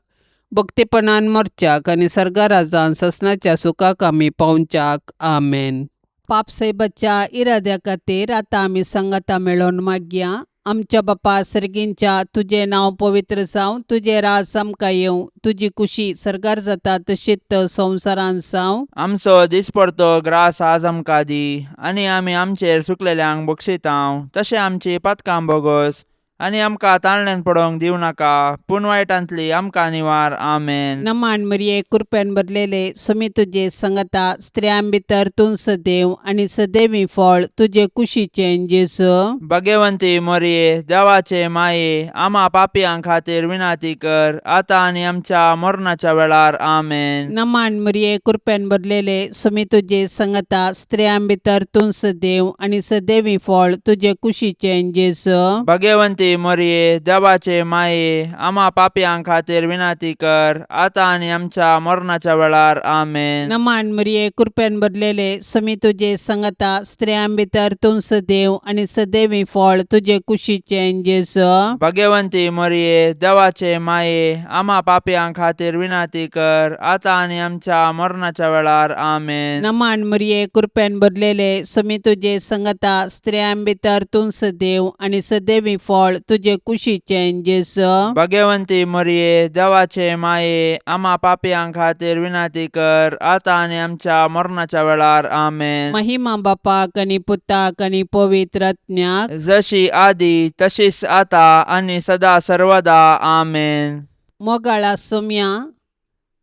भक्तीपणान मरच्याक आनी सर्गराजान ससनाच्या सुखाक आमी पावच्याक. आमेन. पापसाहेबाच्या इराद्या खातीर आतां आमी सांगाता मेळोवन मागया. आमच्या बापा सर्गींच्या, तुजें नांव पवित्र जावं, तुजें राज आमकां येवं, तुजी कुशी सर्गार जाता तशीच संवसारांत जावं. आमचो दिसपडतो ग्रास आज आमकां दी आनी आमी आमचेर सुकलेल्यांक बक्षितांव तशें आमची पातकां बोगोस आनी आमकां ताळण्यान पडोवंक दिवं नाका पूण वायटांतली आमकां निवार. आमेन. नमान मरिये, कृपेन भरलेले, सुमी तुजे संगता, स्त्रियां भितर तूं सदैव आनी सदैवी फळ तुजे कुशीचें जेजू. भगवंती मोरये, देवाचे माये, आमा पापयां खातीर विनाती कर आतां आनी आमच्या मरणाच्या वेळार. आमेन. नमान मरिये, कृपेन भरलेले, सुमी तुजे संगता, स्त्रियां भितर तूं सदैव आनी सदैवी फळ तुजे कुशीचें जेजू. भगवंती मोरये, देवाचे माये, आमा पापयां खातीर विनाती कर आतां आनी आमच्या मरणाच्या वेळार. आमेन. नमान मरिये, कृपेन भरलेले, सुमी तुजे संगता, स्त्रियां भितर तूं सदैव आनी सदैवी फळ तुजे कुशीचें जेजू. भगवंती मोरये, देवाचे माये, आमा पापयां खातीर विनाती कर आतां आनी आमच्या मरणाच्या वेळार. आमेन. नमान मरिये, कृपेन भरलेले, सुमी तुजे संगता, स्त्रियां भितर तूं सदैव आनी सदैवी फळ तुजे कुशीचें जेजू. भगवंती मोरये, देवाचे माये, आमा पापयां खातीर विनाती कर आतां आनी आमच्या मरणाच्या वेळार. आमेन. महिमा बापाक आनी पुताक आनी पवित्र आत्म्याक, जशी आदी तशीच आता आनी सदा सर्वदा. आमेन. मोगाळा सोम्या,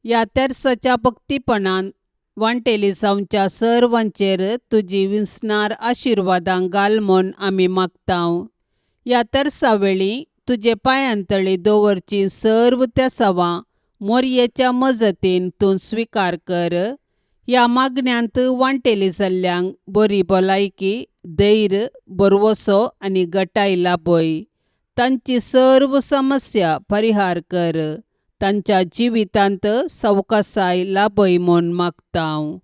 ह्या तेर्साच्या भक्तीपणान वांटेली जावच्या सर्वांचेर तुजी विसणार आशिर्वादां घाल म्हूण आमी मागतांव. ह्या तेर्सा वेळी तुजे पांयांतळी दवरची सर्व तेसावां मोरयेच्या मजतीन तूं स्विकार कर. ह्या मागण्यांत वांटेली जाल्ल्यांक बरी भलायकी, धैर्य, भरवसो आनी गटाय लाभय. तांची सर्व समस्या परिहार कर. तांच्या जिवितांत सवकासाय लाभय म्हूण मागतांव.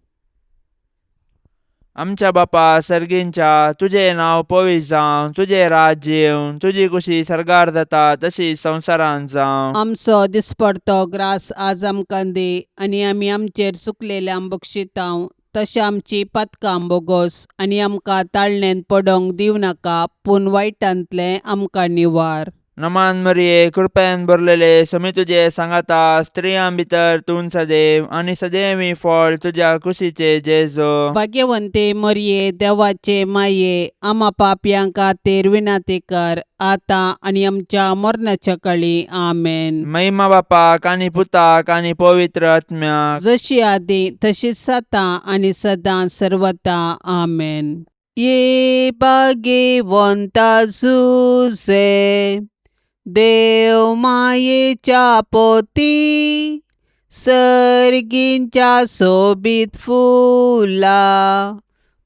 आमच्या बापा सर्गींच्या, तुजें नांव पवित्र जावं, तुजें राज्य येवं, तुजी कुशी सर्गार जाता तशी संवसारांत जावं. आमचो दिसपडतो ग्रास आज आमकां दी आनी आमी आमचेर चुकलेल्यांक बक्षितांव तशें आमची पातकां बोगोस आनी आमकां ताळणेंत पडोवंक दिवं नाका पूण वायटांतलें आमकां निवार. नमान मरिये, कृपेन भरलेले, समी तुजे सांगाता, स्त्रियां भितर तूं सदैव आनी सदैवी फळ तुज्या कुशीचे जेजो. भाग्यवंते मरिये, देवाचे माये, आमा पापयां खातीर विनाती कर आतां आनी आमच्या मरणाच्या काळी. आमेन. महिमा बापाक आनी पुताक आनी पवित्र आत्म्याक, जशी आदी तशीच आतां आनी सदां सर्वता. आमेन. ये भाग्यवंता जुजे, देव मायेच्या पोती, सर्गींच्या सोबीत फुला,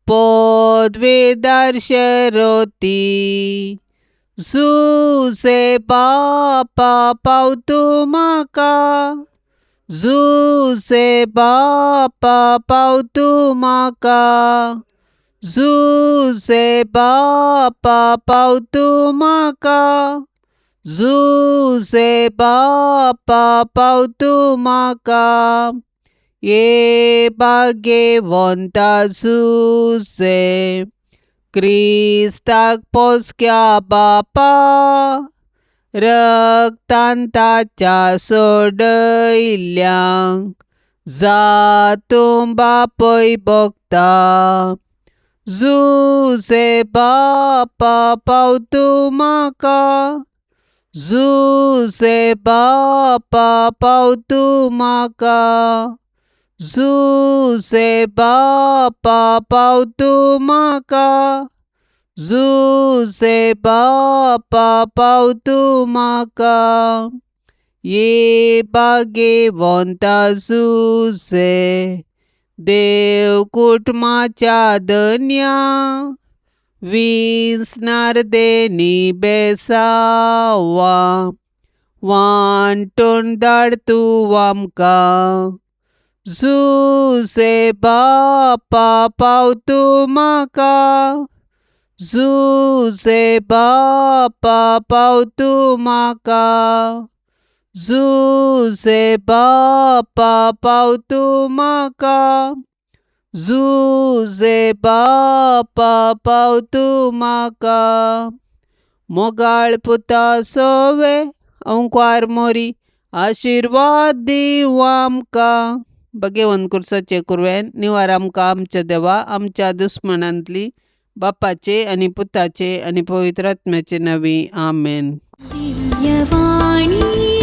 पदवेदार शरोती. जुजे बापा पावतू म्हाका, जुजे बापा पावतू म्हाका, जुजे बापा पावतू म्हाका, जुजे बापा पावतू म्हाका. ये भाग्यवंता जुजे, क्रिस्ताक पोसक्या बापा, रक्तान ताच्या सोडयल्ल्यांक जातूं बापय भोगता. जुजे बापा पावतू म्हाका, जुजे बापा पावतू म्हाका, जुजे बापा पावतू म्हाका, जुजे बापा पावतू म्हाका. ये भाग्यवंता जुजे, देव कुटुंबाच्या धन्या, विसणार देनी बेसावा, वांटून धाड तूं आमकां. जुजे बापा पावतू म्हाका, जुजे बापा पावतू म्हाका, जुजे बापा पाव तूं म्हाका, जुजे बापा पाव तूं म्हाका. मोगाळ पुता सोवे अंकवार मोरी, आशिर्वाद दीवं आमकां. भगेवन कुर्साचे कुरवेन निवार आमकां आमच्या देवा आमच्या दुस्मनांतली, बापाचे आनी पुताचे आनी पवित्र आत्म्याचे नांवी, आमेन. दिव्यवाणी.